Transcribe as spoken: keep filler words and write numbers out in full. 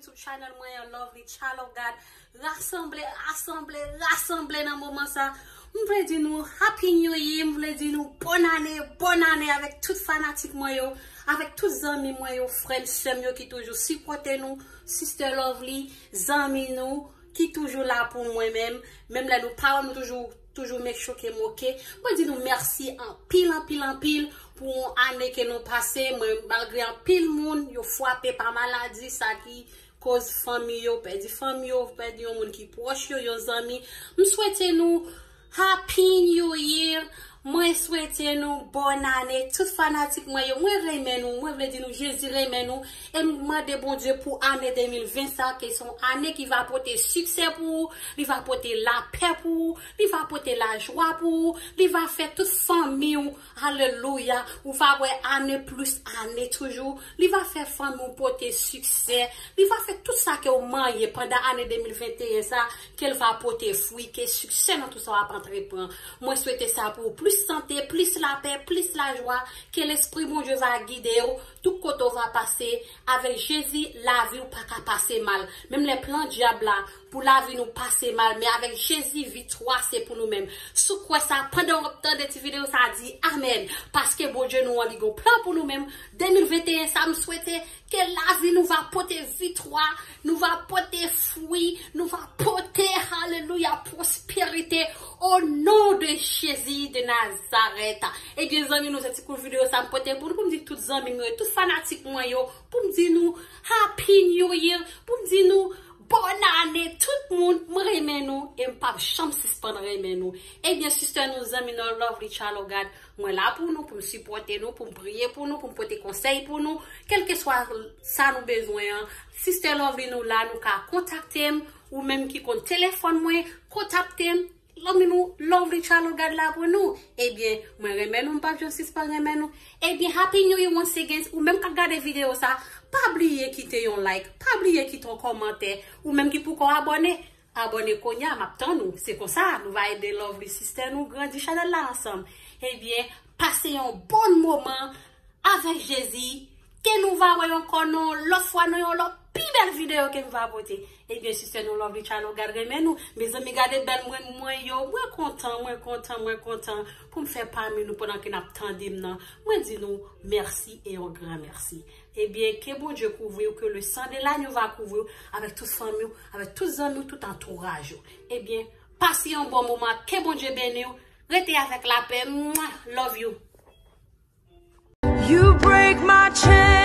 Sou channel mwen an, Lovely Child of God. Rasanble, rasanble, rasanble nan moman sa. M vle di nou Happy New Year, m vle di nou bòn ane, bòn ane avèk tout fanatik mwen yo, avèk tout zanmi mwen yo, frè m, sè m yo ki toujou sipòte nou, Sister Lovely, zanmi nou, ki toujou la pou mwen menm, menm lè nou pa wè m, nou toujou, toujou make sure ke m oke. Mwen di nou mèsi anpil, anpil, anpil pou yon ane ke nou pase. Mwen, malgre anpil moun, yo frape pa maladi, sa ki koz fanmi yo, pèdi fanmi yo, pèdi yon moun ki pwòch yo, yon zanmi. M swete nou Happy New Year. Mwen swete nou bòn ane, tout fanatik mwen yo. Mwen renmen nou, mwen vle di nou Jezi renmen nou. E m mande Bondye pou ane de mil ven sa, ke se yon ane ki va pote siksè pou ou, li va pote lapè pou ou, li va pote lajwa pou ou, li va fè tout fanmi w, alelouya, ou va wè ane plis ane toujou. Li va fè fanmi w pote siksè, li va fè tout sa ke w manyen pandan ane de mil venteyen sa, ke l va pote fwi, ke siksè nan tout sa w ap antreprann. Mwen swete sa pou ou, plis sante, plis lapè, plis lajwa, ke Lespri Bondye va gide w tout kote w va pase. Avèk Jezi, lavi w pa ka pase mal. Menm lè plan dyab la pou lavi nou pase mal, men avèk Jezi, viktwa se pou nou menm. Si w kwè sa, pandan w ap tande ti videyo sa, di amèn, paske Bondye nou an, li gon plan pou nou menm. De mil venteyen sa, m swete ke lavi nou va pote viktwa, nou va pote fwi, nou va pote, alelouya, pwosperite, o non de Jezi de Nazarèt. Ebyen, zanmi nou, se ti kout videyo sa m pote pou nou, pou m di tout zanmi m yo, tout fanatik mwen yo, pou m di nou Happy New Year, pou m di nou bòn ane, tout moun, m renmen nou, e m p ap janm sispann renmen nou. Ebyen, sister nou, zanmi nou, Lovely Child of God, mwen la pou nou, pou m sipòte nou, pou m priye pou nou, pou m pote konsèy pou nou, kèlkeswa sa nou bezwen an. Sister Lovely nou la, nou ka kontakte m, ou menm ki konn telefòn mwen, kontakte m. Zanmi nou, Lovely Child of God la pou nou. Ebyen, mwen renmen nou, m p ap janm sispann renmen nou. Ebyen, Happy New Year once again, ou menm k ap gade videyo sa, pa bliye kite yon like, pa bliye kite yon kòmantè, ou menm ki poko abòne, abòne kounye a, m ap tann ou. Se konsa, nou va ede Lovely sister nou grandi chanèl la ansanm. Ebyen, pase yon bon moman avèk Jezi, ke nou va wè ankò nan yon lòt fwa, nan yon lòt pi bèl videyo ke m va pote. Ebyen, sister nou, Lovely Child of God renmen nou. Mezanmi, gade bèl mwen, mwen yo. Mwen kontan, mwen kontan, mwen kontan pou m fè pami nou pandan ke n ap tande m nan. Mwen di nou mèsi e yon gran mèsi. Ebyen, ke Bondye kouvri w, ke le sang de l'agneau va kouvri w avèk tout fanmi w, avèk tout zanmi w, tout antouraj ou. Ebyen, pase yon bon moman, ke Bondye beni w, rete avèk lapè. Mwah, love you. You break my chain.